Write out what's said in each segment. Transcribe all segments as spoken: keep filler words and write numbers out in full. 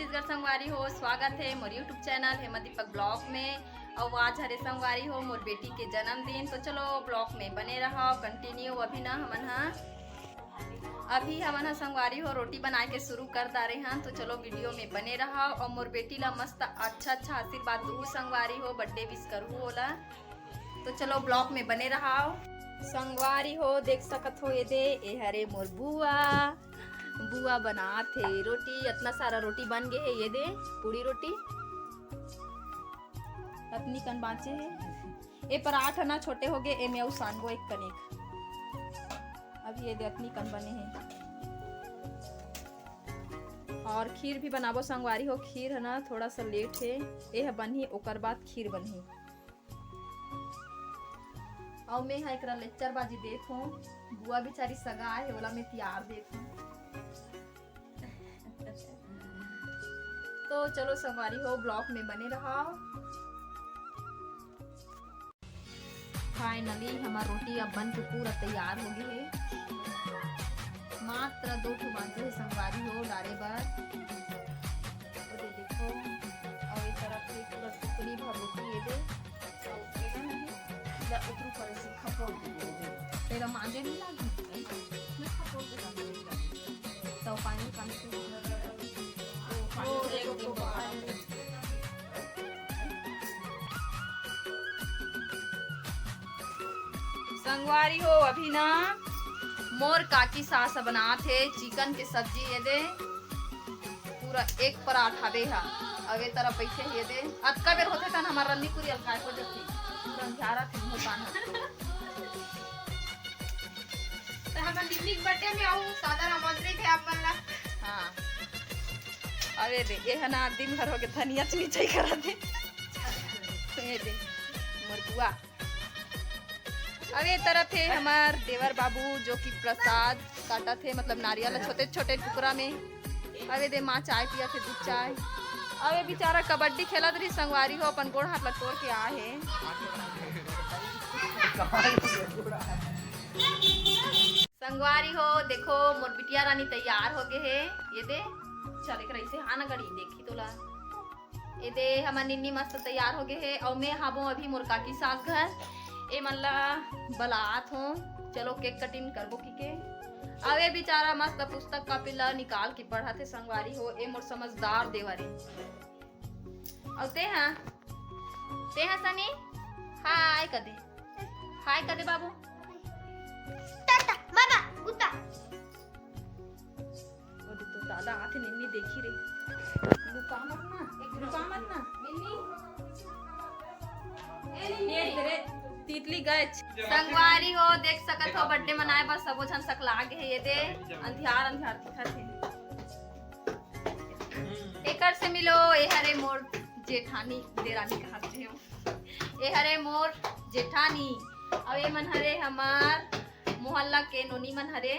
छत्तीसगढ़ संगवारी हो, स्वागत हे मोर YouTube channel Hema Deepak blog में। अउ आज हरे संगवारी हो मोर बेटी के जन्मदिन, तो चलो ब्लॉग में बने रहो, कंटिन्यू। अभी ना हमन हा अभी हमन ह संगवारी हो रोटी बनाए के शुरू कर डारे हन, तो चलो वीडियो में बने रहो। और मोर बेटी ला मस्त अच्छा अच्छा आशीर्वाद दू संगवारी हो, बर्थडे विश करू ओला। तो चलो ब्लॉग में बने रहो संगवारी हो। देख सकत हो ये दे, ए हरे मोर बुआ, बुआ बनात हे रोटी। इतना सारा रोटी बन गे हे, ये दे पूड़ी रोटी अतनी कन बाँचे हे। ए पराठा ना छोटे हो गे, ए में अउ सानबो एक कनिक। अभी ये दे अतनी कन बने हे। और खीर भी बनाबो संगवारी हो। खीर है ना थोड़ा सा लेट हे, ए ह बनही ओकर बाद खीर बनही। अउ मैं हा एकरा लेक्चर बाजी देत हूँ। बुआ बेचारी सगा हे, ओला मैं तियार देत हूँ। तो चलो संगवारी हो, ब्लॉग में बने रहो। फाइनली हमार रोटी अब बन के पूरा तैयार हो गई है। मात्र दो ठो बांचे है संगवारी हो डारे बर। तो ये देखो, और एक तरफ से पूरा टुकड़ी भर रोटी ये दे। या उतरू पड़े से खपोल के दे दे। तेरा मांजे नहीं लागी। मैं खपोल के दे दे। तो पानी कम से ओ, एक तो बाहर। संगवारी हो, अभी ना मोर काकी सास बनात हे चिकन के सब्जी। ये दे पूरा एक पराठा दे हा। अब ए तरफ बैठे हे दे, अतका बेर होथे तन हमार रन्नी पूरी अलकाय हो जथे। पूरा अंधियारा थे मुंह पाना। तो हमर निन्नी के बर्थडे में आऊ, सादर आमंत्रित है आप मन ला। हाँ। अबे दे, ये है ना, दिन भर हो गए धनिया चुनी चाई करा दे। ये दे, मोर बुआ। अब ये तरफ है हमार देवर बाबू, जो कि प्रसाद काटा थे, मतलब नारियल छोटे छोटे टुकड़ा में। अब ये दे माँ चाय पिया थे, दूध चाय। अब ये बेचारा कबड्डी खेलत रही संगवारी हो, अपन गोड़ हाथ ला तोड़ के आ है। संगवारी हो, देखो मोर बिटिया रानी तैयार हो गए है। ये दे, चल एक रही से, हाँ ना गड़ी, देखी तोला। ये दे, हमर निन्नी मस्त तैयार हो गए है। और मैं हाबो अभी मोर काकी सास घर, ए मन ला बलात हो, चलो केक कटिंग करबो की के। अब ये बेचारा मस्त पुस्तक कॉपी ला निकाल के पढ़त हे संगवारी हो। ए मोर समझदार देवर हे। अउ ते हा, ते हा सनी, हाय कदे, हाय कदे बाबू। टाटा, बाबा, गुड्डा। ओ दे तो दादा आथे, निन्नी देखी रे। लुका मत ना, लुका मत ना। निन्नी। ए, निन्नी। ये तेरे तितली गए। संगवारी हो, देख सकत हो, बर्थडे मनाए बर सबो झन सकला गे हे। ये दे, अंधियार, अंधियार दिखत हे। एकर से मिलो, ए हरे मोर जेठानी, देरानी कहात हे। ए हरे मोर जेठानी, अउ ए मन हरे हमार मोहल्ला के नोनी मन हरे।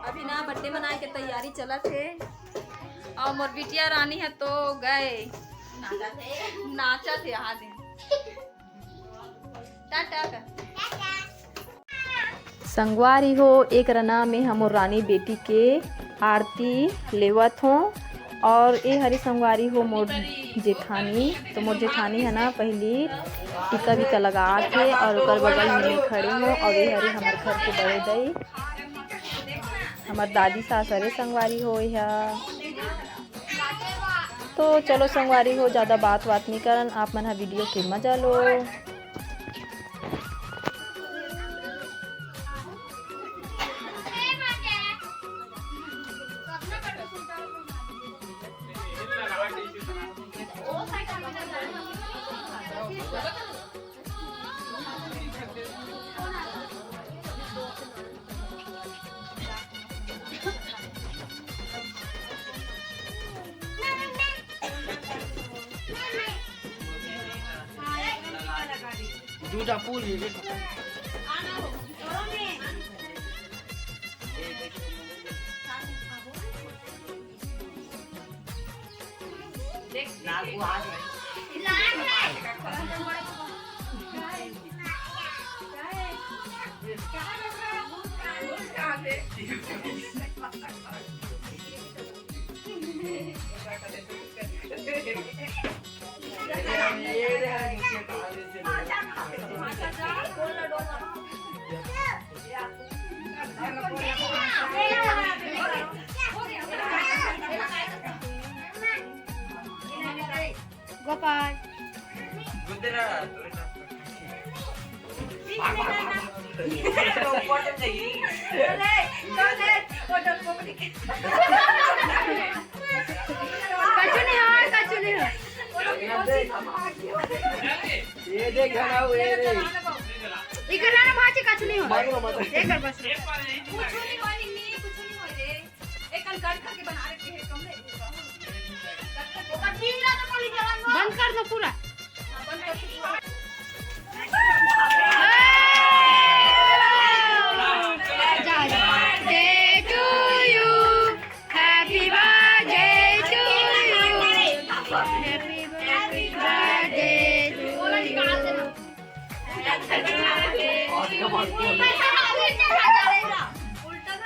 अभी ना बर्थडे मनाए के तैयारी चलत हे, अउ मोर बिटिया रानी ह तो गए नाचत हे, हाँ दे। टाटा कर। संगवारी हो, एक रना में हमर रानी बेटी के आरती लेवत हों। और ए हरे संगवारी हो मोर जेठानी, तो मोर जेठानी है ना पहली टीका वीका लगात हे और ओकर बगल में मैं खड़ी हों। और ए हरे हमर घर के बड़े दाई, हमर दादी सास हरे संगवारी हो। यह तो चलो संगवारी हो, ज्यादा बात बात नहीं करन, आप मन हा वीडियो के मजा लो। दूध आप पूरी ले सकते हैं। देख, नागू आ गए। लाल है। गोपाल। कछु नहीं होय, कछु नहीं होय। ये देख, घना हुए रे। इकर ना भांची, कछु नहीं होय। मांग लो मत। ये कर बस। कुछ नहीं होय, नहीं, कुछ नहीं होय रे। एक कल गट करके बना रखे हैं, कम नहीं होगा। बंद कर दो पूरा। Happy birthday to you. Happy birthday to you. Happy birthday to you. उल्टा था, उल्टा था।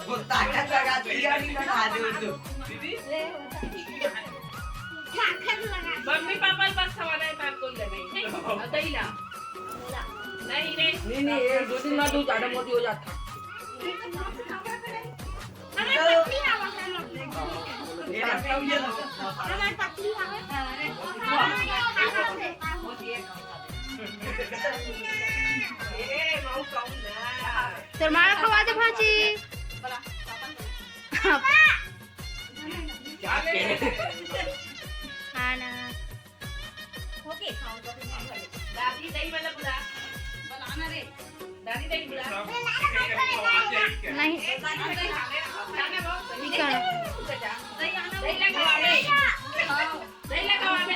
वो ताकत लगा दिया नहीं ना, खा दे उल्टू। मम्मी पापा के पास खवाना है, तार कोई नहीं। नहीं, नहीं। नहीं, नहीं, एक दो दिन बाद दूध आधा मोटी हो जाता। तोर माँ ला खवा दे भांची। हाँ ना। ओके, खाऊंगा फिर मैं घर। दादी, दही वाला बुला। बुलाना रे। दादी, दही बुला। नहीं। दही आना, दही आना। दही लगा, दही। दही लगा, दही।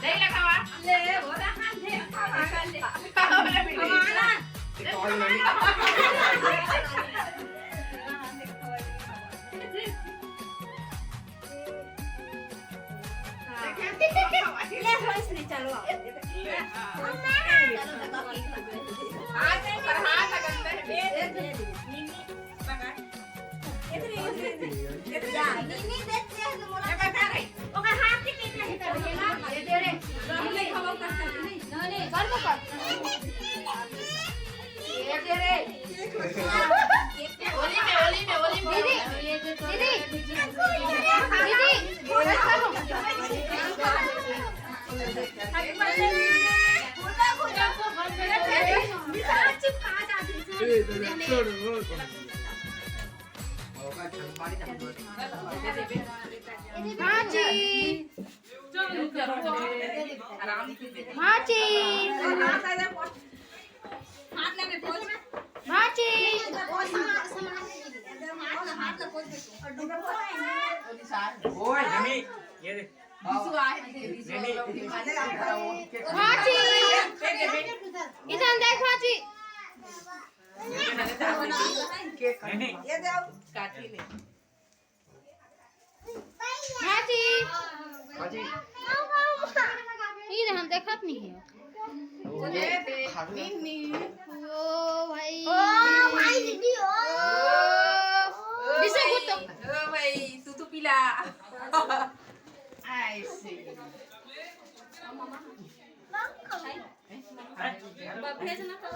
दही लगा। ले, वो रहा, दे, खा, खा, ले। हाँ जी। हाँ जी। हाँ जी। ओए, जमी, ये देख। हाँ जी। इधर देख, हाँ जी। नहीं, नहीं। ये दे आओ। काटी ले। हाँ जी। हाँ जी। ई रहन देखत नहीं है। ओ भाई। ओ भाई दीदी, ओ। ओ। दिशा गुत्तो। ओ भाई, तू तो पीला। ऐसे। भेज ना तो।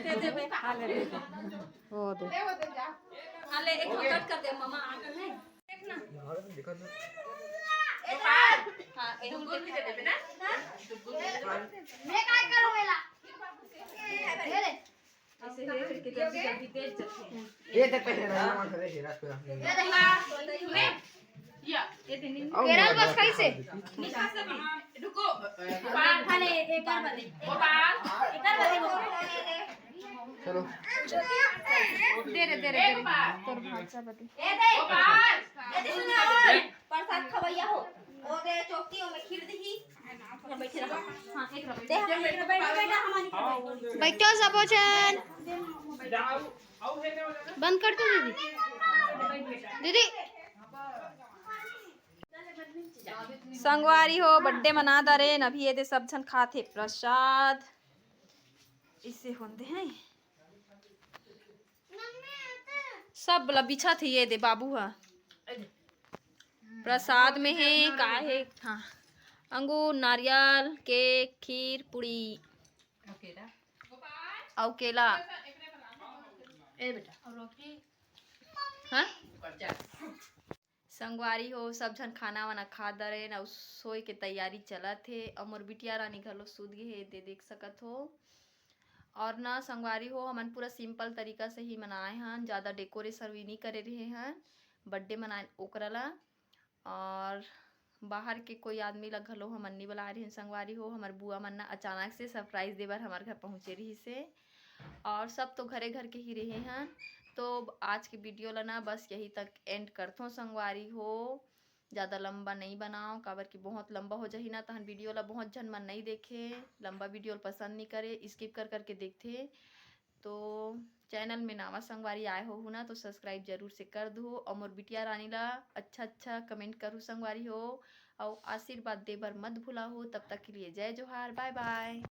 दे देबे। हो दे। हाँ, ले, एक ठो कट कर दे, मामा, आकर है। देख ना। हाँ, एक ठो कट कर देबे ना। हाँ? मैं काय करूँ, मेला? ये ले। ऐसे हे करके जल्दी जल्दी दे जल्दी। ये तो पहले ना, ना, ना, ना। ये देखा। या, ये दिन दिन। केरल बस कैसे? निशा सभी, रुको। गोपाल, खाने एक बार बने। गोपाल। एक बार बने, गोपाल। चलो। दे रे, दे रे, दे रे। तोर भांचा बते। ये दे। गोपाल। ये दे, सुनो। प्रसाद खवैया हो। वो दे, चौकी में खीर दही। बैठो सबो झन। बंद कर दो दीदी। दीदी, संगवारी हो, बर्थडे मना दरेन। अभी ये दे सब झन खाथे प्रसाद। इसे होंदे हैं, सब ला बिछा थे ये दे बाबू हा। प्रसाद में है का है? हाँ, अंगूर, नारियल, केक, खीर, पूड़ी अउ केला। हाँ, संगवारी हो, सब झन खाना वाना खा दरेन अउ सोए के तैयारी चलत हे। अउ मोर बिटिया रानी घलो सूत गे हे, दे देख सकत हो। और ना संगवारी हो, हमन पूरा सिंपल तरीका से ही मनाए हन, ज़्यादा डेकोरेशन भी नहीं करे रहे हन। बर्थडे मनाए ओकरा ला, और बाहर के कोई आदमी ला घलो हमन नहीं बुलाए रहे हन संगवारी हो। हमर बुआ मन ना अचानक से सरप्राइज दे बर हमर घर पहुँचे रहिस हे, और सब तो घरे घर के ही रहे हन। तो आज के वीडियो ला ना बस यही तक एंड करथों संगवारी हो, ज़्यादा लंबा नहीं बनाओ, काबर कि बहुत लंबा हो जाही ना, तहन वीडियो ला बहुत झन मन नहीं देखे, लंबा वीडियो ला पसंद नहीं करे, स्किप कर करके देखथे। तो चैनल में नावा संगवारी आए हो ना, तो सब्सक्राइब जरूर से कर दो, और मोर बिटिया रानी ला अच्छा अच्छा कमेंट करू संगवारी हो, और आशीर्वाद दे बर मत भुला हो। तब तक के लिए जय जोहार, बाय बाय।